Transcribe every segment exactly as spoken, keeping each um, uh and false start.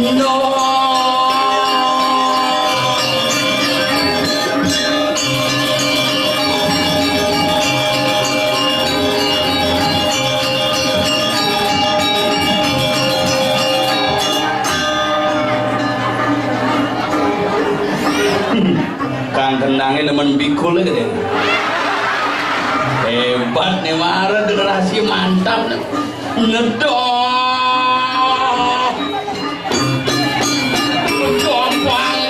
Kang Kendangé demen bikul gitu. Hebat nih, mara generasi mantap nih. Ngedok. Jomplang.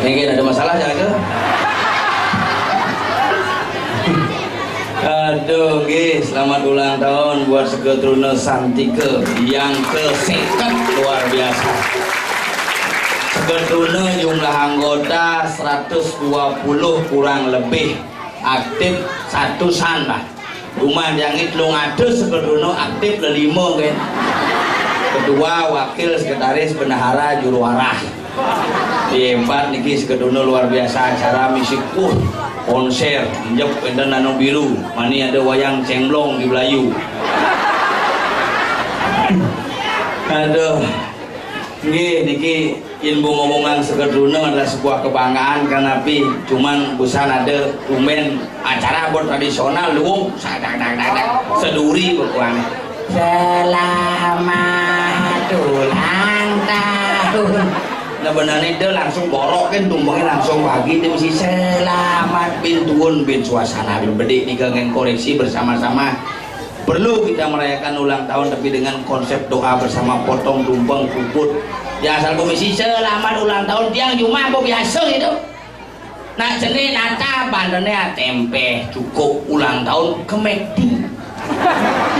Ini ada masalah ya ke? Aduh, nggih, selamat ulang tahun buat Seketruna Santika yang ke seket, luar biasa. Seketruna jumlah anggota seratus dua puluh kurang lebih, aktif satusan lah. Cuma yang telung atus Seketruna, aktif lelima, nggih. Ketua, wakil, sekretaris, bendahara, juru arah. Di empat niki Seketruna luar biasa acara misi, uh, konser, njep enten Danau Biru, mani ada wayang Cengblong di Belayu. Aduh. Nggih, niki yen mbok ngomongang Seketruna adalah sebuah kebanggaan, kanapi cuman busan ada tumben acara buat tradisional, luwung, sadak, dak, dak, dak, seduri bekuan. Selamat ulang tahun. Nah, benernya dia langsung borok kan, tumbangnya langsung pagi, dia mesti selamat bin tuun, bin suasana, bin bedik nih, kangen koreksi bersama-sama. Perlu kita merayakan ulang tahun, tapi dengan konsep doa bersama, potong tumpeng, puput. Ya, asal komisi selamat ulang tahun, tiang cuma apa biasa gitu. Nak jenis nata bandene tempe cukup ulang tahun kemekti.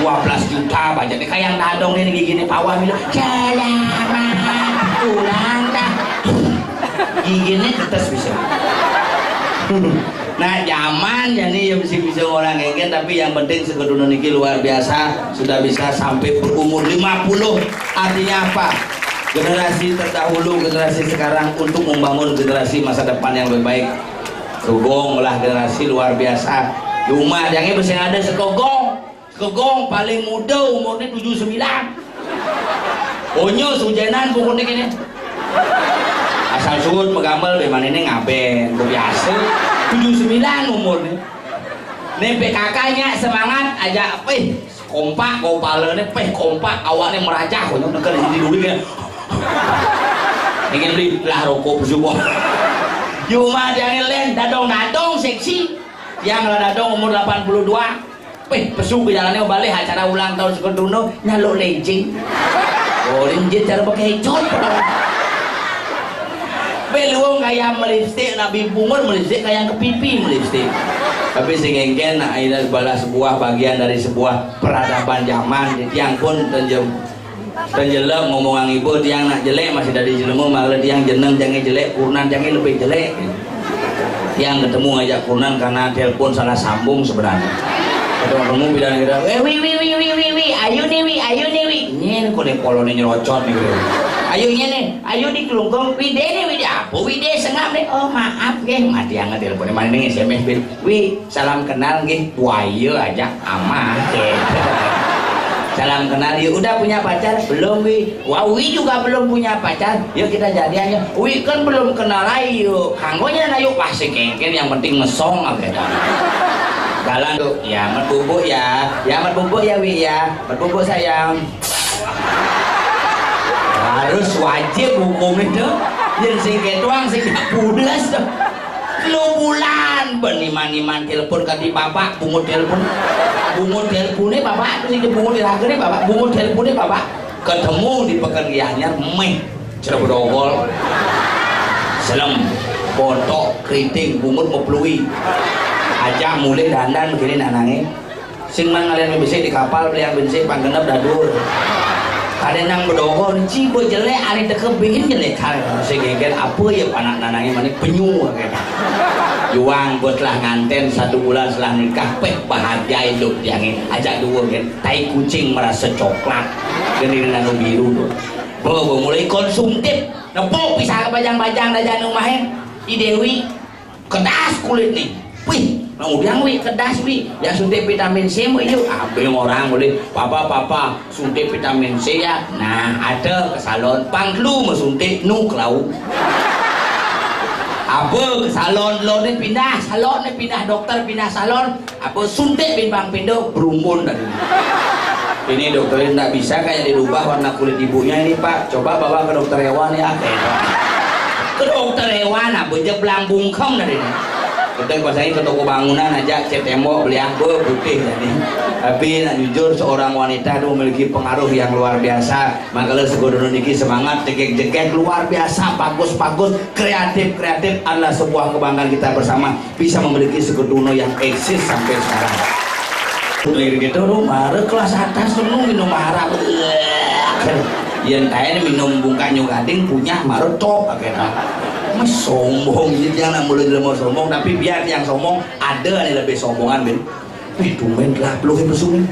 Dua belas juta baca nih, kayak dadong ini gigi nih pawang gitu. Selamat ulang tahun. Gigi nih tetes bisa. Nah, zaman ya nih, ya mesti bisa orang ngengken, tapi yang penting Seketruna niki luar biasa, sudah bisa sampai berumur lima puluh. Artinya apa? Generasi terdahulu, generasi sekarang untuk membangun generasi masa depan yang lebih baik. Sugong lah generasi luar biasa. Cuma yang ini mesti ada sekogong. Kegong paling muda umurnya tujuh sembilan. Onyo sujenan pokoknya kene. Asal suut megamel, be mane ne ngaben, biasa. Tujuh sembilan umurnya. Ne P K K nya semangat aja, peh, kompak, kau pala ne, peh, kompak, awaknya merajah, konyol, nekel di sini dulu ya. Ingin beli lah rokok bersyukur. Cuma dia ngelen, dadong-dadong seksi. Yang lah dadong umur delapan puluh dua. Weh, pesu ke jalannya balik acara ulang tahun Seketruna, nyaluk lencing. Oh, lencing cara pakai ecot. Beluang kayak melipstik, nak bibungun melipstik, kayak ke pipi melipstik. Tapi sing engken, nak ini adalah sebuah bagian dari sebuah peradaban zaman. Tiang pun tenjem, tenjelek ngomong ang ibu, tiang nak jelek masih dari jelema, malah tiang jeneng jangan jelek, kurunan jangan lebih jelek. Yang ketemu ngajak kunan karena telepon salah sambung sebenarnya. Ketemu, ketemu bilang gitu, "Eh, wi, wi, wi, wi, wi, wi, ayo nih, wi, ayo nih, wi." Nyen, kok nih polone nyerocot nih gitu. "Ayo nyen nih, ayo di kelungkung, wi deh nih, wi deh apa, wi deh sengap nih." "Oh, maaf, nggih." Mati yang telepon, mana nih S M S bin. "Wi, salam kenal nggih." "Wah, iya aja, amah." Gitu. "Salam kenal, ya udah punya pacar?" "Belum, wi." "Wah, wi juga belum punya pacar." "Yuk kita jadian, yuk." "Wi kan belum kenal ayo." "Kanggonya na yuk." "Wah, si kengken, yang penting mesong," gitu. Jalan tuh, "Ya, mat bubuk ya. Ya, mat bubuk ya, wi ya. Mat bubuk sayang." Harus wajib hukum itu. Yang sing ketuang, sing pudes tuh. Lu bulan, ben iman-iman telepon kati bapak, bungut telepon. Bungut teleponnya bapak, terus itu bungut dilagene bapak, bungut teleponnya bapak. Ketemu di pekerjaannya, meh, cerebedogol. Selem, botok, keriting, bungut meplui. Ajak mulai dandan begini nanange. Sing man ngalian besik di kapal, beli yang besik, pang genep dadur. Kade nang bedogol, ci bo jelek, ari teke bikin jelek kal. Sing geger, apa ya panak nanange mani penyu, kata. Juang, bos lah nganten satu bulan setelah nikah, peh bahagia hidup tiange. Ajak dua, kan. Tai kucing merasa coklat. Gini nanu biru tuh. Bo, bo, mulai konsumtif. Nepuk pisah ka bajang-bajang da jani umahé. I Déwi, kedas kulit nih. Wih, kemudian wi kedas wi. Ya suntik vitamin C mah yuk. Abéh orang boleh, "Papa, papa, suntik vitamin C ya." Nah, ada ke salon, pang lu mah suntik nu kelau. Apa ke salon, lo nih pindah, salon nih pindah, dokter pindah salon. Apa suntik bimbang pindo berumbun tadi. Ini dokternya nggak bisa kayak dirubah warna kulit ibunya ini, Pak. Coba bawa ke dokter hewan ya, kayak itu. Ke dokter hewan apa jeblang bungkem tadi. Kita pasangi ke toko bangunan aja, cat tembok beli apa putih tadi. Tapi nak jujur, seorang wanita itu memiliki pengaruh yang luar biasa. Makanya segodono niki semangat, jegek-jegek luar biasa, bagus-bagus, kreatif-kreatif adalah sebuah kebanggaan kita bersama. Bisa memiliki Sekutuno yang eksis sampai sekarang. Udah gitu, lu mare kelas atas tuh, lu minum arak. Yang kayak minum bungkaknya gading punya mare top akhirnya. Mas sombong gitu, jangan mulai mau sombong, tapi biar yang sombong ada nih lebih sombongan, Ben. Wih, tumben telah peluh itu sungai.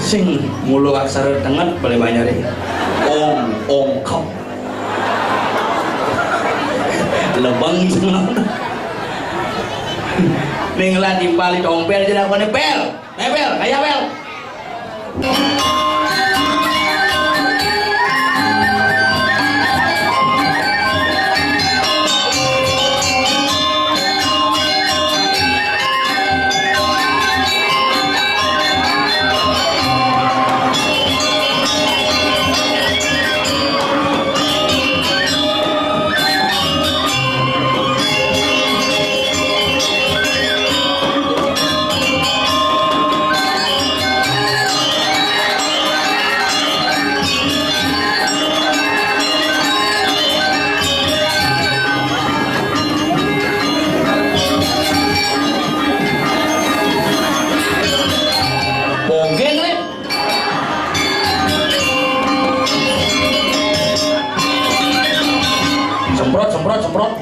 Sing mulu aksara tenget boleh banyak deh. Ong, ongkok. Lebeng semua. Ning lah timpali tompel aja lakonnya pel. Eh pel, kayak pel. Semprot, semprot, semprot.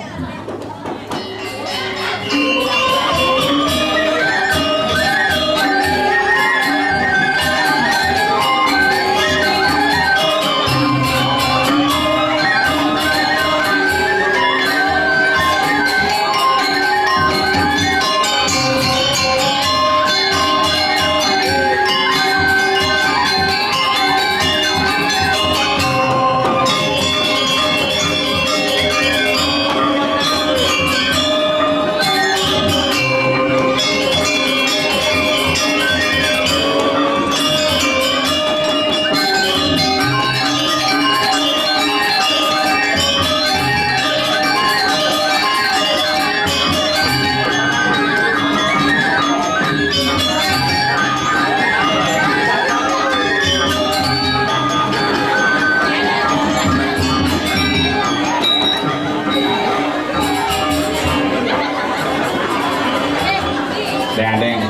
Deng, deng.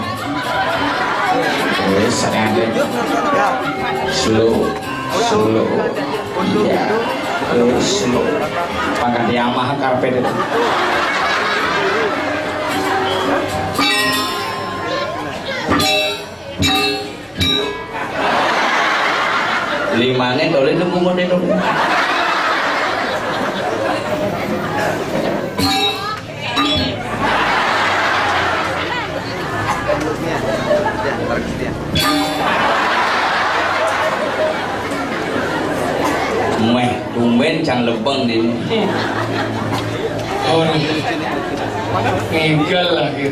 Wis, deng, deng. Slow, slow. Iya. Wis, slow. Pangkat Yamaha karpet itu. Limane tole nunggu ngene to. Meh, tumben cang lebeng dini. Aduh. Ngigel lagi.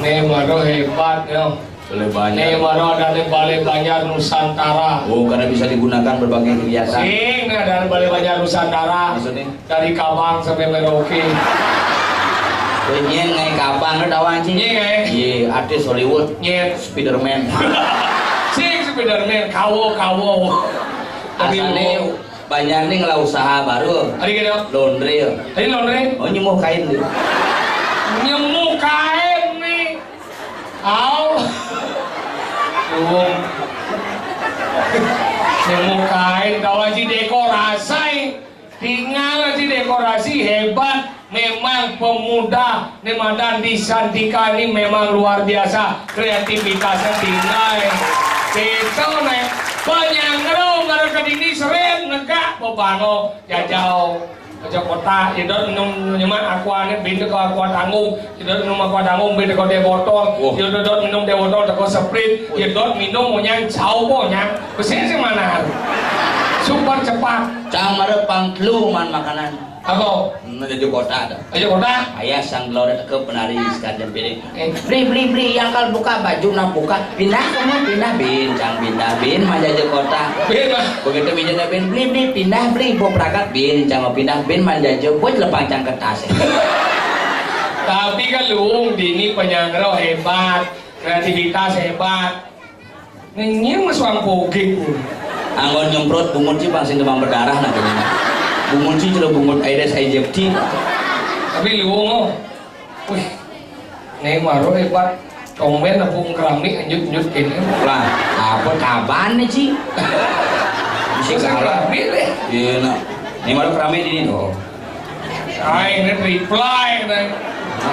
Nih, waduh hebat ya. Boleh banyak. Nih, mana ada nih Balai Banjar Nusantara. Oh, karena bisa digunakan berbagai kegiatan. Sing, nih ada Balai Banjar Nusantara. Maksudnya? Dari Kabang sampai Merauke. Pengen naik Kabang, lu tahu anjing? Iya, nggak? Iya, artis Hollywood. Iya. Spiderman. Sing Spiderman, kawo, kawo. Tapi asalnya Banjar nih ngelah usaha baru. Tadi gitu. Laundry. Tadi laundry? Oh, nyemuh kain dia. Nyemuh kain nih. Au. Tuh. Nemu kain, tahu aja dekorasi. Tinggal aja dekorasi hebat. Memang pemuda Nemadan di Santika ini memang luar biasa kreativitasnya tinggal. Itu nih. Penyangro mereka ini sering negak. Bango, jajao. Aja kota, ya dot minum nyemak aqua né, bin teko aqua tanggung. Ya dot minum aqua tanggung, bin teko teh botol. Wah. Ya dot minum teh botol, teko Sprite. Ya dot minum monyang, jao monyang. Besi sih mana? Super cepat. Cang mara pang telu man makanan. Apa? Hmm, aja kota dah. Aja kota? Ayah sang gelora teka penari sekalian piring. Eh. Beli, beli, beli, yang kalau buka baju nak buka, pindah kamu, pindah, bin, cang pindah, bin, manjaja kota. Bin, Mas. Begitu mijana bin, beli, beli, pindah, beli, bo pragat, bin, cang mau pindah, bin, manjaja, buat lepang cang kertas. Tapi kan Luung dini penyangro hebat, kreativitas hebat. Nengin mas wang pogik. Anggon nyemprot bungut ci pang sing demam berdarah nak ini. Bungut ci jero bungut Aedes aegypti. Tapi Luung, oh. Wih, né maro hebat. Tumben aku keramik nyut-nyut kéné. Lah, apa kaban nih, Ci? Bisa kalah. Keramik deh. Iya, nak. Né maro keramik dini tuh. Aing né reply, né.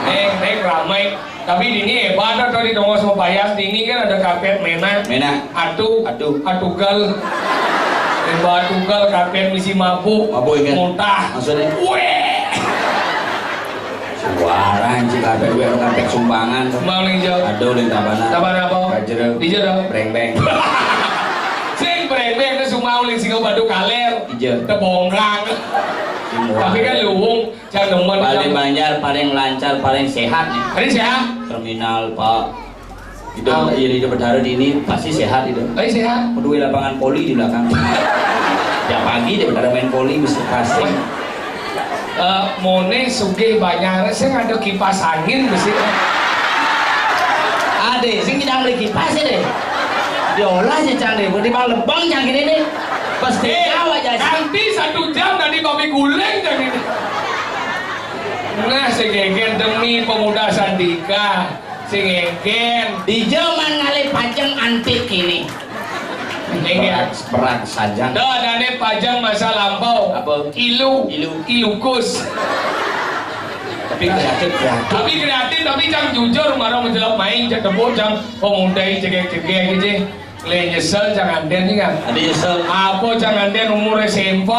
Né, né keramik. Tapi dini hebat tuh di Dongos mau payas. Dini kan ada karpet ménak. Ménak. Atu. Atu. Atugal. Hebat atugal karpet misi mabuk. Mabuk, iya. Muntah. Maksudnya? Wéh. Suara anjing kabéh duit lu kabéh sumbangan. Mau ning jauh. Aduh, ling tabana. Tabana apa? Kajero. Di jero. Brengbeng. Sing brengbeng itu semua uling singa batu kaler. Ijo. Tebongkang. Semua. Tapi kan Luung, jangan demen. Paling banjar, paling lancar, paling sehat nih. Paling sehat. Terminal, Pak. Itu, oh. Iya, di Betara di ini pasti sehat itu. Pasti sehat. Kedua lapangan voli di belakang. Tiap pagi di Betara main voli mesti pasti. Eh, moné sugih banjar, sing ada kipas angin mesti. Ada, sing tidak beli kipas ya deh. Diolah aja cang deh, di bang lebang cang gini nih. Pasti. Eh, tahu aja sih. Nanti satu jam tadi babi guling cang ini. Nah, segeger demi pemuda Sandika. Sing éngkén. Di jaman ngalih pajeng antik kini. Éngkén. Perang, perang sajan. Dah, adané pajeng masa lampau. Apa? Ilu. Ilu. Ilukus. Tapi kreatif, kreatif. Tapi kreatif, tapi cang jujur, mara menjelok main, cang tepuk, cang pemuda cegek-cegek gitu. Lé nyesel cang andén sih kan. Ada nyesel. Apa cang andén umur S M P?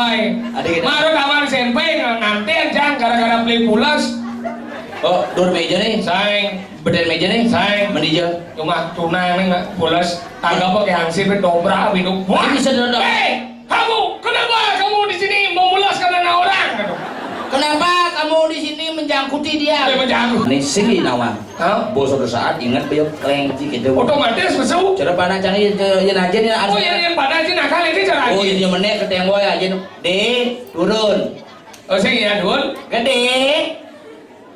Ada gitu. Mara kawan S M P ngantén cang gara-gara beli pulas. Oh, dur méja nih. Saing. Bedén méja nih. Saing. Mendija. Cuma tunang nih nggak pulas. Tangga pakai hansip dobrak bingung. Wah. Ini bisa dodok. Hei, kamu, kenapa kamu di sini memulaskan anak orang? Kenapa kamu di sini menjangkuti dia? Ada menjangkut. Nih sini nawang. Hah? Bos suatu saat ingat beliau kelengci gitu. Otomatis masuk. Cara pandang cang iya, iya aja nih. Oh, iya, yang pandang sih nakal itu cara. Oh, iya, menek ketemu ya aja. Dé, turun. Oh, sing ya, Dun. Gedé.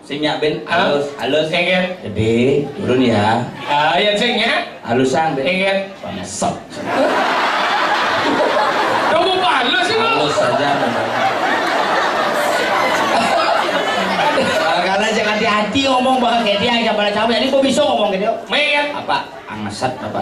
Sing ya, Ben. Hah? Halus, halus. Sing ya. Gedé, turun ya. Ah, ya, sing ya. Halusan, Ben. Sing ya. Pangsot. Kamu halus sih, Bang? Halus saja. Kalau jangan hati-hati ngomong bahwa kayak dia aja pada cawe. Jadi gua bisa ngomong gitu. Mengin. Apa? Angesat apa?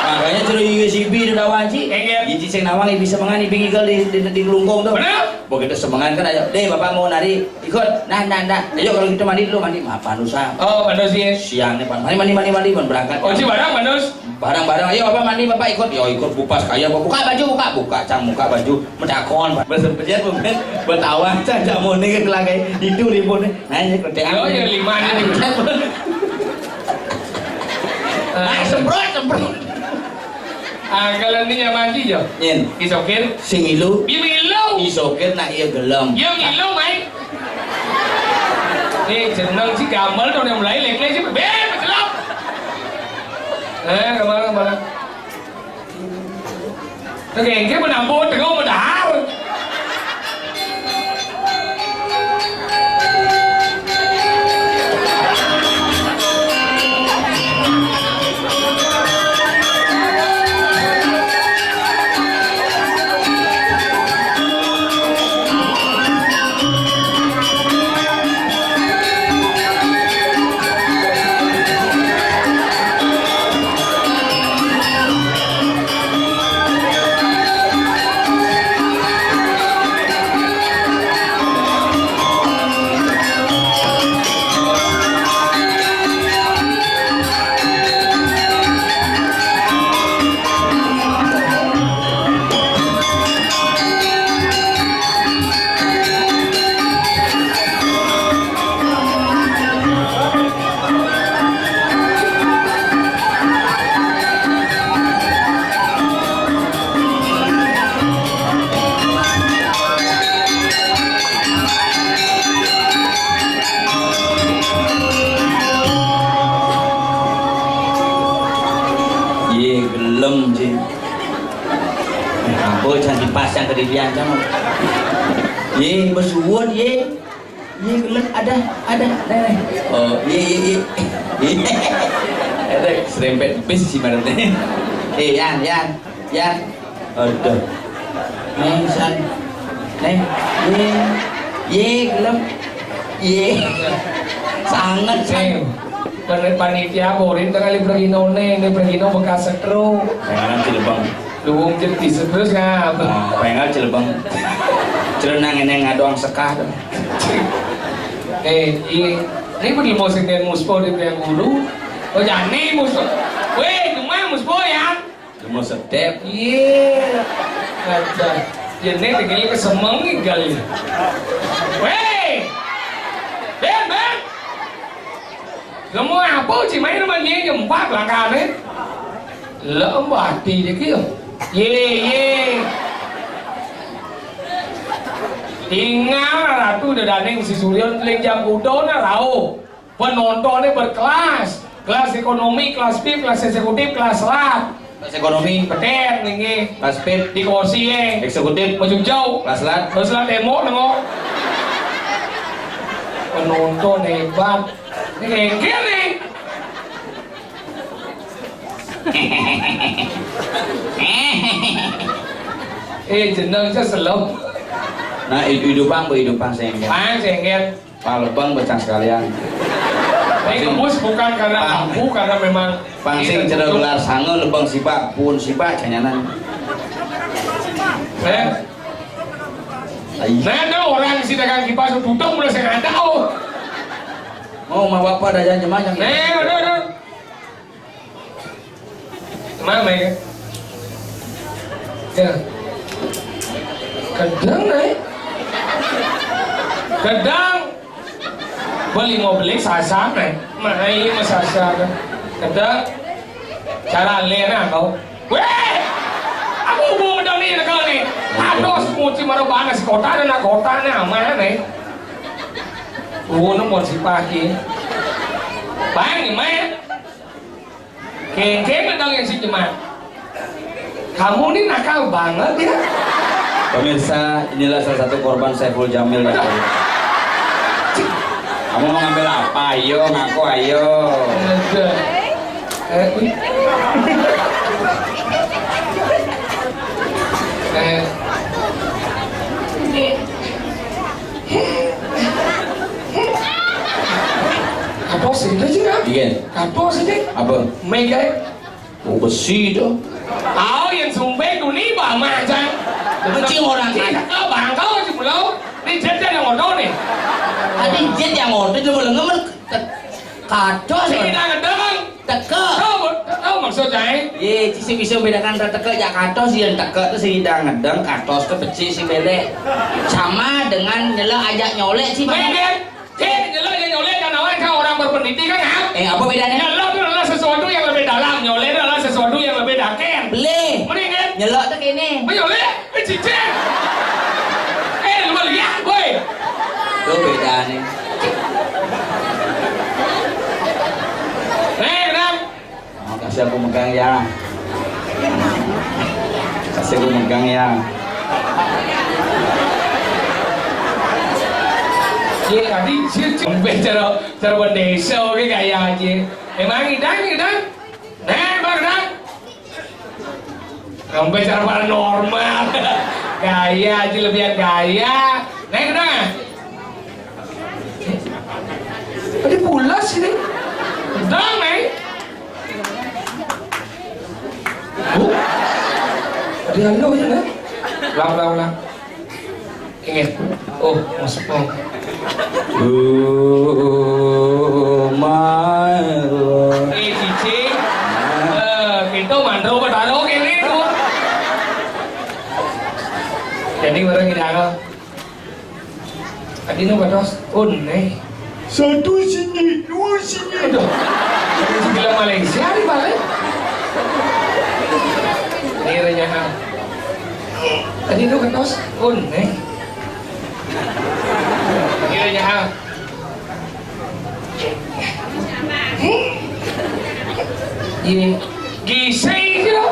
Makanya suruh U S B itu dawan sih. Iya. Jadi sing nawang bisa mengani bingigel di, di, di kelungkung tuh. Bener? Begitu semengan kan ayo, "Deh, Bapak mau nari, ikut." "Nah, nah, nah." "Ayo kalau gitu mandi dulu, mandi." Maaf, Panus, ah. Oh, Panus, iya. Siang nih, Pan. "Mandi, mandi, mandi, mandi, Pan, berangkat." Oh, si barang, Panus. Barang-barang, "Ayo, Bapak mandi, Bapak ikut." "Yo, ikut." Bupas kaya, buka baju, buka, buka, cang, buka baju. Medakon, Pan. Bersempet ya, bukan? Betawa, cang, jamu nih, lagi itu ribut nih. Nah, ini kerja. Oh, ya, lima nih. Ah, semprot, semprot. Ah, kalau ini nyaman sih, Jo. Nyin. Isokir. Sing ilu. Iya, milu. Isokir nak iya gelem. Iya, milu, Mai. Nih, jeneng si Gamal dong yang mulai lek-lek sih. Beh, bejelok. Eh, kemana, kemana? Oke, ini menampu, tengok, menahar. Pas yang kedirian kan. Ye, bersuwun ye. Ye, gelem ada, ada, ada. Oh, ye, ye, ye. Ye. Ada serempet bis sih, Pak R T. Eh, Yan, Yan, Yan. Aduh. Neng, San. Neng, ye. Ye, gelem. Ye. Sanget, San. Neng, pan-, panitia borin kali pergino neng, neng pergino bekas stroke. Jangan cilebang. Duwung cetis terus ngapa? Nah, pengal cilebang. Celana ngene ngadoang sekah tuh. Eh, iya. Ini bener mau sing den muspo di yang guru. Oh, jani muspo. Weh, cuma muspo ya. Cuma sedep. Iya. Aja. Ya, ini tinggal kesemeng gal. Weh. Ben, ben. Semua apa sih main rumah dia nyempat langkahnya? Lembati je kio. Ye, ye. Tinggal Ratu Dedaning si Suryon, ling jam kuda na rauh. Penontonnya berkelas. Kelas ekonomi, kelas V I P, kelas eksekutif, kelas selat. Kelas ekonomi. Peten, lingi. Kelas V I P. Di kursi, eh. Eksekutif. Maju jauh. Kelas selat. Kelas selat, tembok, nengok. Penonton hebat. Ini kayak gini. Eh, jeneng saya selem. Nah, hidup, hidupan, Bu, hidupan senggen. Ah, senggen. Palebang pecah sekalian. Ini kembus bukan karena Pang-, mampu, karena memang pang sing cedera gelar sanga lebang sibak, pun sibak, janyanan. Eh? Ai. Nah, ada orang si dagang kipas, budong udah saya ada, oh. Oh, mau apa dah, jangan jemah, jangan. Eh, udah, udah. Mama ya. Ya. Kedang, eh. Kedang. Beli mau beli sasar, eh. Mai mas sasar. Kedang. Cara lena kau. Weh. Aku mau bedang ni kau ni. Ados muci marabana si kota dan kota ni aman, eh. Oh, nombor si pagi. Bang, mai. Kengkeng dong yang si Jemat. Kamu nih nakal banget ya. Pemirsa, inilah salah satu korban Saiful Jamil. Kamu mau ngambil apa? Ayo, ngaku, ayo. Ada. Eh, eh. Apa sih itu sih, Kak? Iya. Apa sih, Kak? Apa? Mega. Oh, besi tuh. Au yang sumpek duni ba mah, Cang. Besi orang kan. Kau bangkau si pulau. Ini jet yang ngodo nih. Tadi jet yang ngodo, dia boleh ngemen. Kados. Sing kita ngedeng. Teka. Tahu, tahu maksud saya? Ye, sing bisa bedakan teka ya kados, yang teka tuh sing kita ngedeng, kados tuh becik sing belek. Sama dengan nyelek ajak nyolek sih. Baik, Bang. Kan? Cek, nyelek yang nyolek kan awak kan orang berpendidikan, ha? Eh, apa bedanya? Nyelek itu adalah sesuatu yang lebih dalam, nyolek itu adalah sesuatu yang lebih daken. Boleh. Mending kan? Nyelek tuh kene. Menyolek, eh, cicing. Eh, lu lihat, boy. Tuh bedanya. Nih, Bang. Oh, kasih aku megang ya. Kasih aku megang ya. Ye, tadi sih cembe cara, cara bendesa, oke, gaya aja. Emang idang, idang? Nah, Bang, idang? Sampai cara paranormal. Gaya aja, lebihan gaya. Nah, idang? Tadi pulas ini. Dong, eh. Bu? Tadi anu ya, kan? Ulang, ulang, ulang. Ingat. Oh, masuk, oh. Oh my Lord. Eh, Cici. Eh, kita mandro betaro kene tuh. Jadi orang tidak Tadi nu kados, "Uneh." Satu sini, dua sini. Aduh. Jadi film Malaysia nih, balik. Ini renyah. Tadi nu kados, "Uneh." Ini renyah. Iya. Gising, gitu.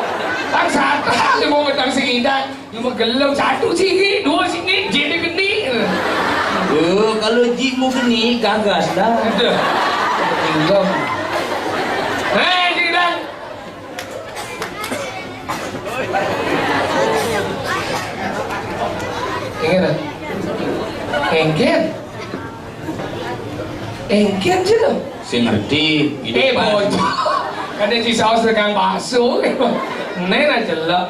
Tang sata, lima petang sing idang. Cuma gelem satu sini, dua sini, jadi geni. Oh, kalau jimu geni, gagas lah. Aduh. Gelem. Hei, sing idang. Ingat, ah? Engken. Engken je tu. Sing ngerti. Eh, bocah. Kan dia ci saus dengan bakso. Nen aja lah.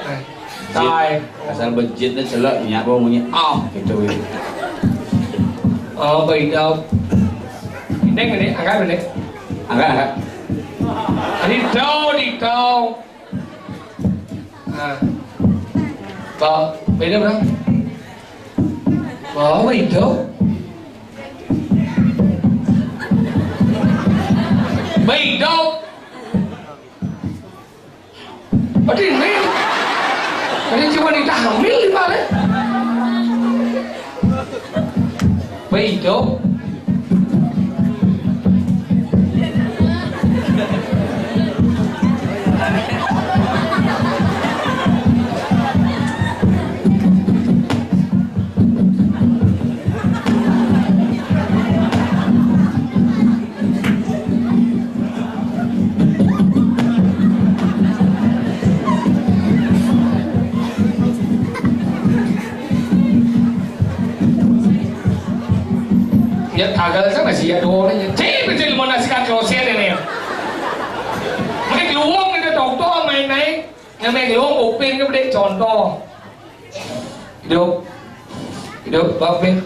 Tai. Asal bejit ni celak, nyak bau bunyi, ah, gitu, gitu. Oh, baik tau. Dek, dek, angkat, dek. Angkat, angkat. Di tau, di tau. Ah. Bawa, beda, bro. Bawa, beda. Beda. Berarti ini, ini cuma kita hamil di mana? Beda. Ya, tagal sana sih ya, dua orang ya. Cih, kecil mana sikat kloset ini ya. Mungkin luang itu dokter main naik. Yang main luang, upin ke bedek contoh. Hidup. Hidup, Bang Pin.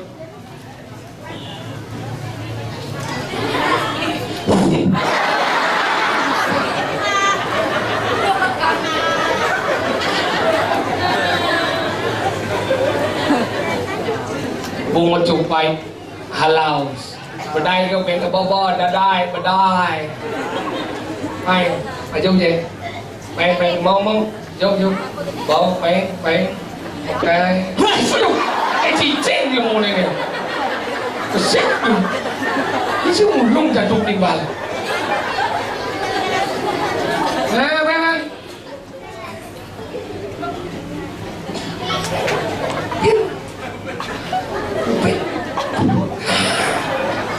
Bungut cupai. Halau. Bedai ke, Pin, ke bawah, dadai, bedai. Hai, maju je. Peng, peng, mau, mau. Jom, jom. Bawa peng, peng. Okey. Aduh, eh, cicing dia mau ni. Kesian tu. Dia si ulung jatuh timbal. Nah, peng, peng.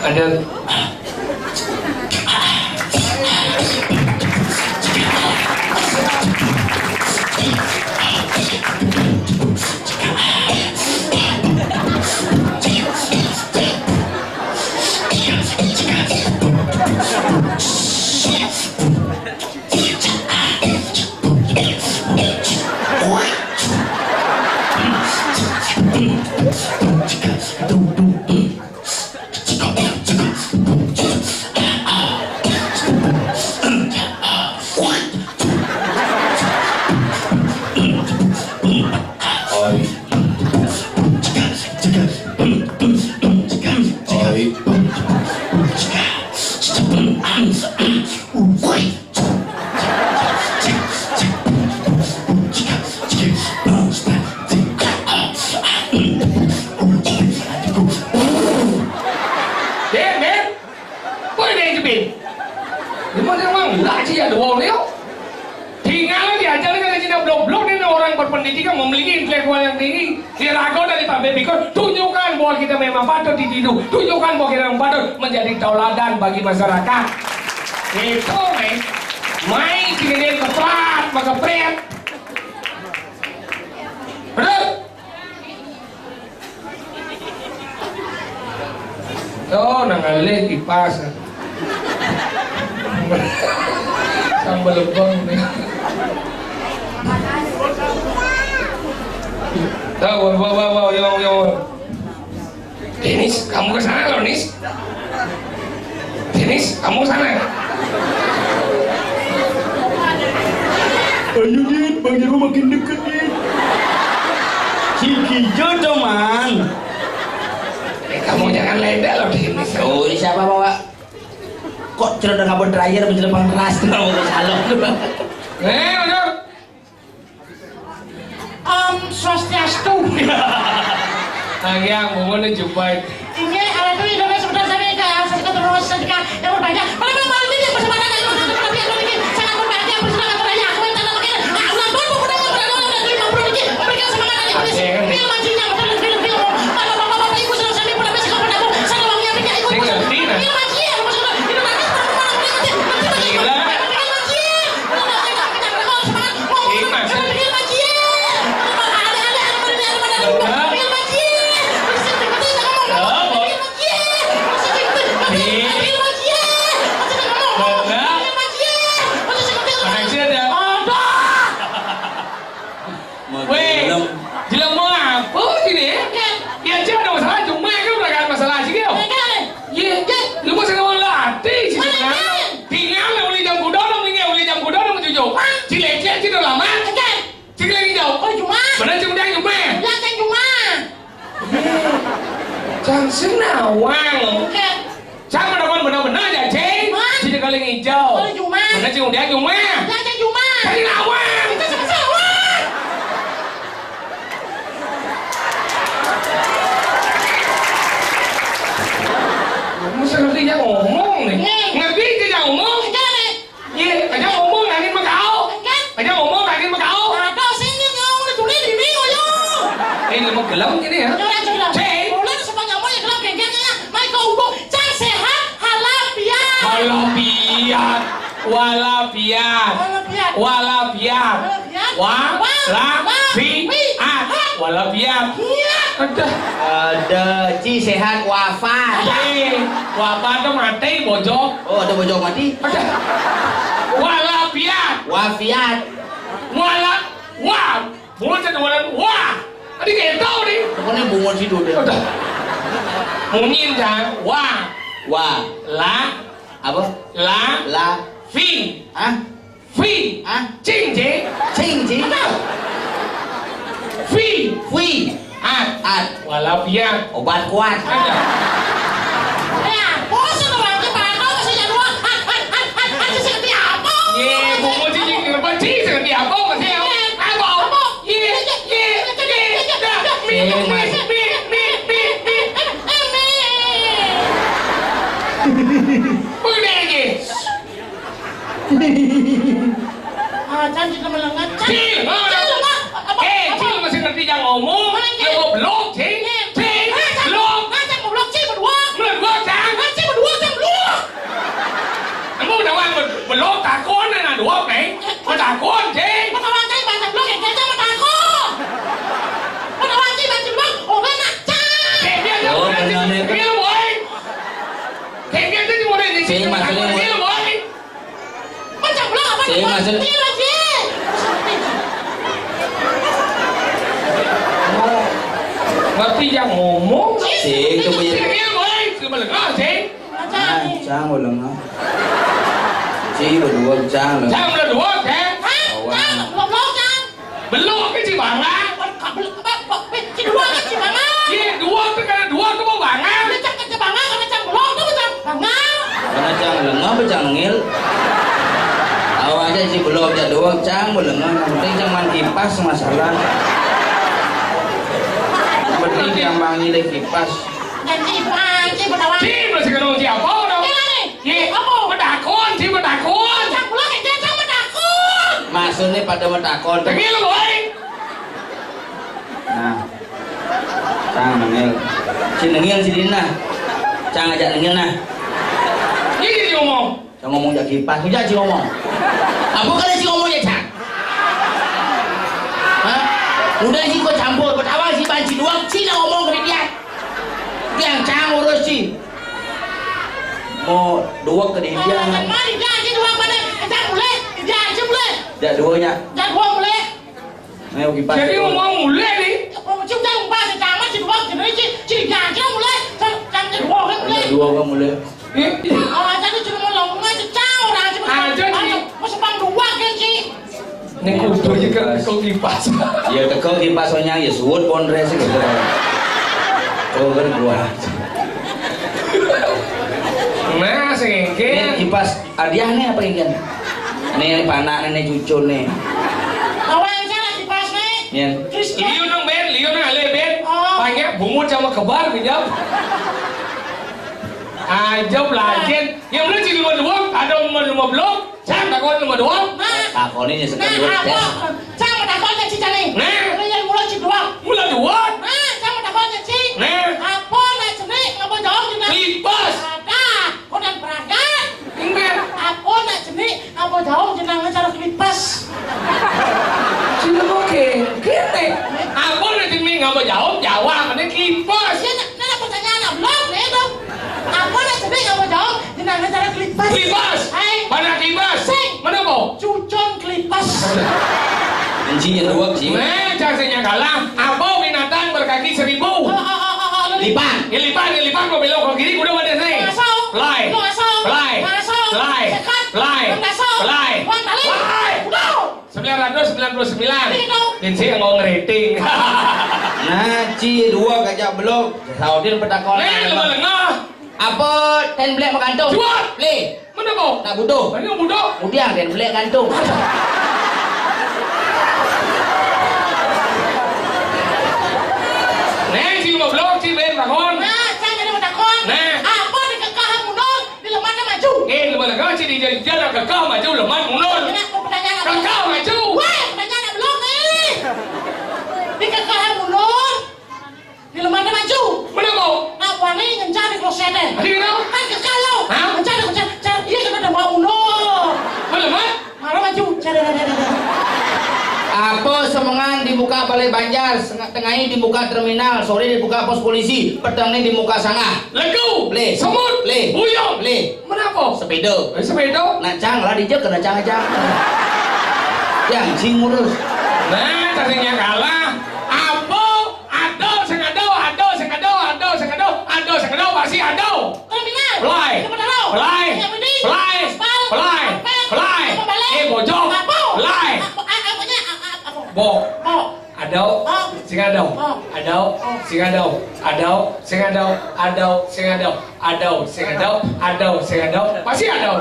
Ada. Dek, Dek. Kau ni jepit. Memang memang lah cik ada orang ni. Tinggal diajar dengan cina blok-blok ni, orang berpendidikan, memiliki intelektual yang tinggi. Dia ragu dari Pak Bebikon, tunjukkan bahwa kita memang patut ditiru. Tunjukkan bahwa kita memang patut menjadi tauladan bagi masyarakat. Itu, meh. Mai sini dia keprat, maka pret. Betul? Oh, nang alih kipas. Sambal lebong ni. Tahu, wow, wow, wow, yo, yo. Denis, kamu ke sana loh, Nis. Denis, kamu ke sana. Ayo, Din, Bang Jero makin deket, Din. Si Kijo dong, Mang. Eh, kamu jangan ledek loh, Denis. Oh, ini siapa, Bapak? Kok celana kabut terakhir menjelepang keras tuh, mau ke salon tuh. Eh, udah. Om Swastiastu. Agiang, bungut ni jupai. Inggih, arep itu Indonesia sebentar saya ke, saya ke terus, saya ke, yang berbanyak. Pada malam ini, kesempatan yang berbahagia, berbahagia, bersenang, berbahagia, bersenang, berbahagia. Aku yang tanam makin, ah, ulang pun, buku Cang sing nawang. Oke. Cang bener-bener bener ya, Cing. Hah? Sini kali hijau. Kali Jumat. Bener, Cing, udah Jumat. Udah, Cing, Jumat. Kali nawang. Itu sama sawah. Masa ngerti yang ngomong nih? Iya. Ngerti itu yang ngomong? Enggak, nih. Iya, aja ngomong lagi sama kau. Enggak. Aja ngomong lagi sama kau. Ada sing nyong udah tulis di minggu, yo. Eh, ini mau gelem ini ya. Udah, udah, udah. Cek. Udah, supaya nyamuk ya gelem gengkengnya. Mai kau ubung. Cang sehat, halafiat. Halafiat. Walafiat. Halafiat. Walafiat. Halafiat. Wa, Wa, la, la, fi, fi, at. At. Walafiat. Iya. Ada. Ada. Ci sehat wafat. Ada. Iya. Wafat tuh mati, bojok. Oh, ada bojok mati? Ada. Walafiat. Wafiat. Wala, wa. Bungut satu walan, wah. Tadi kayak tahu nih. Pokoknya bungut situ deh. Udah. Munyin kan? Wah. Wah. La. Apa? La. La. Fi. Hah? Fi. Hah? Cing, cing. Cing, cing. Apa? Fi. Fi. At. At. Walafiat. Obat kuat. Ada. Ya, bosan orang kita, kau masih jadwal. At, at, at, at, at, seperti apa? Ye, bungut cing, cing, apa? Cing, seperti apa? Masih apa? Apa? Apa? Ye, ye, ye, ye, dah. Mi, mi, mi, mi, mi, mi. Bukan lagi. Ah, cantik teman lengan. Cil, oh, Cil, Mak. Apa? Eh, Cil masih ngerti yang ngomong. Mana, Cil? Ya, goblok, Cil. Iya. Cil, goblok. Mana, Cil, goblok, Cil, berdua. Berdua, Cang. Mana, Cil, berdua, Cang, berdua. Kamu udah wan ber-, belum takon, anak dua, Cil. Mau takon, Cil. Mau takon, Cil, baca belum, ya, Cil, mau takon. Mau takon, Cil, baca belum. Oh, mana, Cil? Cil, dia, dia, oh, dia, benar, dia, nih. Dia, boy. Cil, dia, dia, dia, dia, Cil, dia, maksudnya, dia, boy. Macam lah, apa sih, maksud- Iya, Cil. Ngerti yang ngomong? Cil, itu punya Cil, boy. Cil, boleh, ah, Cil. Macam. Ah, Cang, boleh, ah. Cil, berdua, Cang, boleh. Cang, berdua, Cang. Hah? Awan. Cang, goblok, Cang. Belum ke Cibangan? Belum, apa, apa, Ciduak ke Cibangan? Iya, dua tuh, karena dua tuh mau bangan. Udah, Cang, ke Cibangan, karena Cang belum, tuh, Cang bangan. Karena Cang lengah, apa Cang ngil? Tahu aja sih belum, ya, dua, Cang, belum lengah. Yang penting Cang main kipas, masalah. Yang penting Cang manggil kipas. Dan Cibangan, Cibangan. Cing, masih kenal siapa, orang? Iya, nih. Ye, apa? Medakon, si medakon. Cang pulang, eh, Cang medakon. Maksudnya pada medakon. Tengil, boy. Nah. Cang nengil. Si nengil si Dina. Cang ajak nengil, nah. Ini dia ngomong. Cang ngomong jak kipas, udah si ngomong. Apa kali si ngomong ya, Cang? Hah? Udah si kau campur, pertama si banci doang, si nak ngomong ke dia. Yang Cang urus si. Mau dua ke dia. Ah, yang mana dia aja dua mana? Cang boleh, dia aja boleh. Dia duanya. Dia dua boleh. Ayo kipas. Jadi mau mulai nih. Cuma jangan bahas sama si dua jenis si, si jangan mulai. Jangan dua kan mulai. Ada dua kan mulai. Eh? Oh, jadi cuma mau ngomong aja cah orang cuma. Aja, Ci. Mau sepang dua kan, Ci? Nek kudu iki kan kok kipas. Ya teko kipas onyang ya suwun pondres gitu. Tuh kan kuat. Nah, sing iki. Nek kipas hadiah nih apa iki? Nih panak nih cucu nih. Awal saya lagi pas nih. Nih. Terus liu nang ben, liu nang ale ben. Oh. Banyak bungut sama kebar pinjam. Aja belajen. Yang bener sih lima dua, ada lima lima belum. Cang takon nomor dua. Nah. Takon ini sekian nah, dua apa? Tes. Cang mau takon cek cicane. Nah. Ini yang mulai cik dua. Mulai dua. Nah, Cang mau takon cek cik. Nah. Apa nak cenik ngapa jawab cina? Lipas. Ada. Kodan peragat. Enggak. Apa nak cenik ngapa jawab cina ngejar kelipas? Cina oke. Kene. Apa nak cenik ngapa jawab? Jawab, ini kelipas. Iya, nak, nak pertanyaan nak belum, nih, dong. Apa nak cenik ngapa jawab? Jenengan cara kelipas. Kelipas. Hai. Mana kelipas? Sing. Mana kau? Cucon kelipas. Anjing yang dua sih. Nah, cacingnya kalah. Apa binatang berkaki seribu? Oh, oh, oh, oh, oh, lu lipan. Ya lipan, ya lipan kau belok ke kiri, udah pada sini. Ngaso. Lai. Lu ngaso. Lai. Ngaso. Lai. Sekat. Lai. Ngaso. Lai. Uang tali. Lai. Udah. Sembilan ratus sembilan puluh sembilan. Iya, dong. Gén sing ngerating. Nah, ci dua gajah belok. Saudin petakon. Nah, lengah-lengah. Apa ten blék magantung? Jual. Lé. Mana kau? Nak butuh. Mana yang butuh? Udah, ten blék gantung. Nah, ci lima belas, ci ben bangun. Nah, saya jadi matakon. Nah. Apa dikekah mundur, dileman maju? Eh, leman kau ci dijajal kekah maju, leman mundur. Kena aku pertanyaan apa? Kekah maju. Weh, pertanyaan belum nih. Dikekah mundur, dileman maju. Mana kau? Apa nih ngencar di klosetnya? Ada gitu? Kan kekal lo. Hah? Ngencar di kloset. Car, iya, kita udah mau mundur. Mana, Mat? Malah maju. Car, car, car, car. Apa semengan di muka Balai Banjar, seng-, tengahnya di muka terminal, sore di muka pos polisi, petengnya di muka sangah. Legu. Lé. Semut. Lé. Buyung. Lé. Mana apa? Sepeda. Eh, sepeda. Nak cang lah dijak kena cang aja. Yang cing ngurus. Nah, tadinya kalah. Apa? Ada sing ada, ada sing ada, ada sing ada, ada sing ada, pasti ada. Terminal. Belai. Kemana lo? Belai. Yang ini. Belai. Aspal. Belai. Ampel. Belai. Apa balik? Eh, bojong. Apa? Belai. Apa, a-, apanya? A-, a-, apa? Bo. Bo. Ada. Bo. Sing ada. Bo. Ada. Bo. Sing ada. Ada. Sing ada. Ada. Sing ada. Ada. Sing ada. Ada. Sing ada. Pasti ada.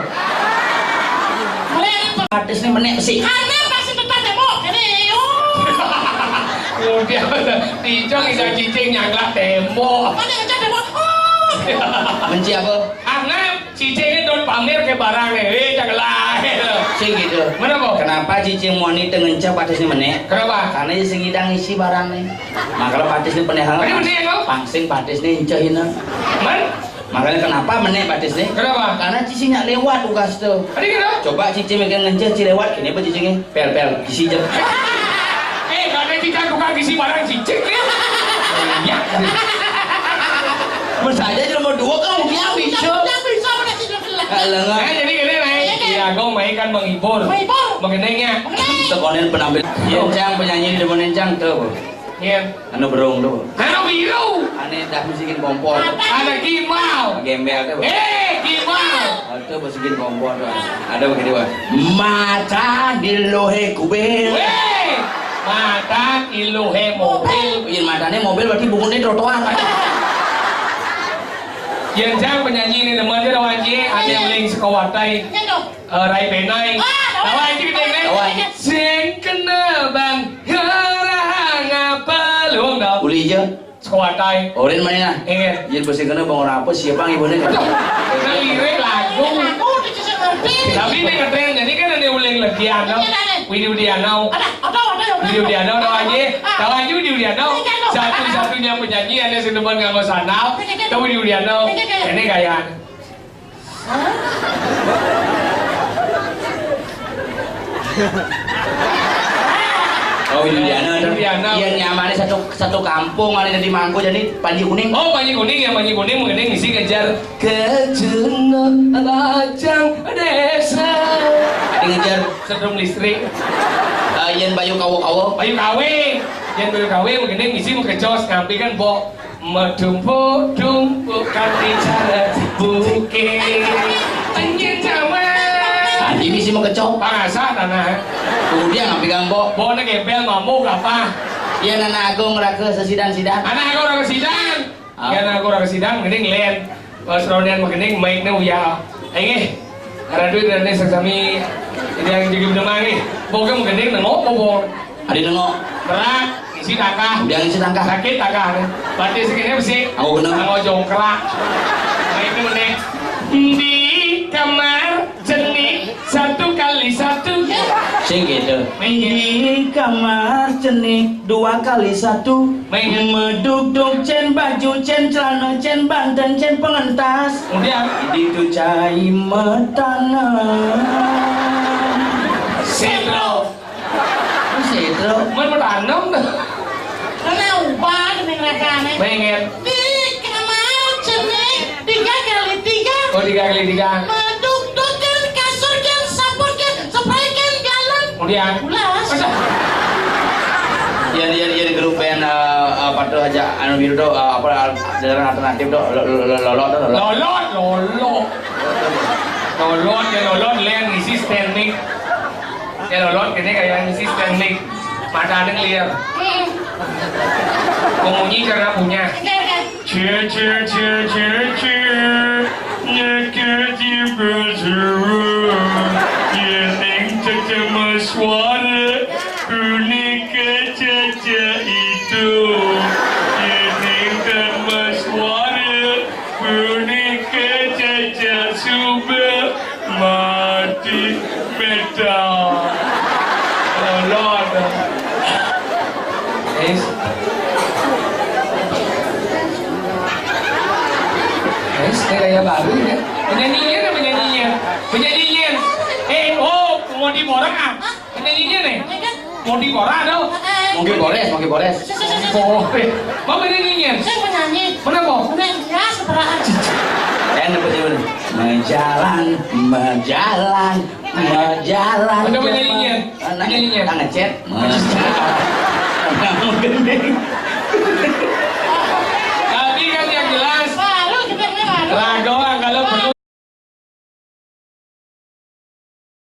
Boleh. Batis nih menek sih. Karena pasti tetap tembok. Jadi, oh. Kemudian, Ijong bisa cicing nyangklak tembok. Mana yang tembok? Oh. Menci apa? Karena cicing ini don pamer ke barang nih. Eh, jangan lain. Sing gitu. Mana, Bo? Kenapa cicing moni tengencep batis nih menek? Kenapa? Karena sing ngidang isi barang nih. Makanya batis nih penehal. Tadi bener ya, Bo? Pangsing batis nih incehin. Man? Makanya kenapa menek batis nih? Kenapa? Karena cicingnya lewat ugas tuh. Tadi kenapa? Coba cicing mikir ngenceh ci lewat, ini apa cicingnya? Pel, pel, isi jam. Eh, karena kita tukang isi barang cicing ya. Iya. Masa aja nomor dua kan dia bisa. Dia bisa, mana sih, dia bilang. Alah, nggak. Nah, jadi gini, Nay. Iya, iya. Iya, gue main kan menghibur. Menghibur. Mengenengnya. Mengeneng. Tekonin penampilan. Iya, Cang, penyanyi di demonin Cang tuh. Iya. Anu berung tuh. Anu biru. Ane dah bisikin kompor. Ada gimbal. Gembel tuh. Eh, gimbal. Itu bisikin kompor tuh. Ada begini, Bang. Mata di lohe kubel. Weh, mata di lohe mobil. Iya, matanya mobil berarti bungunnya trotoar. Yang Cang penyanyi ini demen aja lawan Cie, ada yang link sekawatai. Iya, dong. Eh, Rai Benai. Ah, tahu. Tahu aja kita ini. Tahu aja. Sing kena bang, ngerang apa lu, dong? Uli aja. Sekawatai. Orin mana? Iya. Jadi pasti kena bang orang apa, siapa yang ibunya? Aduh, kan lirik lagu. Lagu di sisi ngerti. Tapi ini ngetren, jadi kan ada uling legian, dong. Iya, ada. Widi Widiano. Ada, ada, ada, ada. Widi Widiano, tahu aja. Ah. Tahu aja Widi Widiano. Iya, ada. Satu-satunya penyanyi ada sing demen nganggo sandal. Iya, ada. Tahu Widi Widiano. Iya, ada. Ini gaya. Oh, Widiana, Widiana. Iya, nyamannya satu, satu kampung, ada di Mangku, jadi Panji Kuning. Oh, Panji Kuning, ya, Panji Kuning, mungkin ngisi ngejar kejena lajang desa. Ngejar setrum listrik. Eh, yen Bayu Kawo-Kawo. Bayu Kawe. Yen Bayu Kawe, mungkin ngisi mengkecos, ngampi kan, Bo. Medumpuk-dumpuk kanthi cara bukit. Tenyen jaman. Tadi misi mengkecok. Pangasah tanah. Kemudian ngambil gambok. Bona gempel mamuk apa? Iya, anak agung raga sesidan-sidan. Anak agung raga sidan. Ah. Iya, anak agung raga sidan, mending len. Pas rondian mending mic-nya uya. Ayo, nggih. Karena duit dan desa kami ini yang jadi mendengar nih. Pokoknya mending nengok, pokok. Adi nengok. Berat, isi tangkah. Udah isi tangkah. Sakit tangkah. Berarti segini mesti. Aku bener. Aku jongkrak. Nah, itu nih. Di kamar jenik satu kali satu. Sing gitu. Di kamar jenik dua kali satu. Meduk-duk cen baju, cen celana, cen banten, cen pengentas. Kemudian. Di tu cai metanem. Sentro. Sentro. Mun metanem tuh. Kena ubah ning rasane. Pengen. Di kamar jenik tiga kali tiga. Oh, tiga kali tiga. Meduk-duk kan, kasur kan, sampur kan, spray kan, galon. Kemudian. Ulas. Masa? Iya, iya, iya, di grup band, eh, eh, patuh aja, anu biru tuh, eh, apa, al-, jalan alternatif tuh, lo-, lo-, lo-, lolo tuh, lolo. Lolot, lolo. Lolot, ya lolot, len ngisi stand mic. Ya lolot, ini kayak ngisi stand mic. Matanya ngeliat. Pemunyi cara punya. Cie, cie, cie, cie, cie. Nyeketi berseru. Yening tetema suara. Punika caca itu. Yening tetema suara. Punika caca suba. Mati metal. Lolot. Guys. Guys, ini kayak baru ya. Penyanyinya nih, penyanyinya. Penyanyinya. Eh, oh, mau di orang ah. Penyanyinya nih. Mau di orang dong. Mungkin Bores, mungkin Bores. Bores. Mau penyanyinya. Saya penyanyi. Mana kok? Udah ya, setelah. Saya dapat dulu. Menjalan, menjalan, menjalan. Ada penyanyinya. Anak, penyanyinya. Anak ngechat. Menjalan. Anak gending.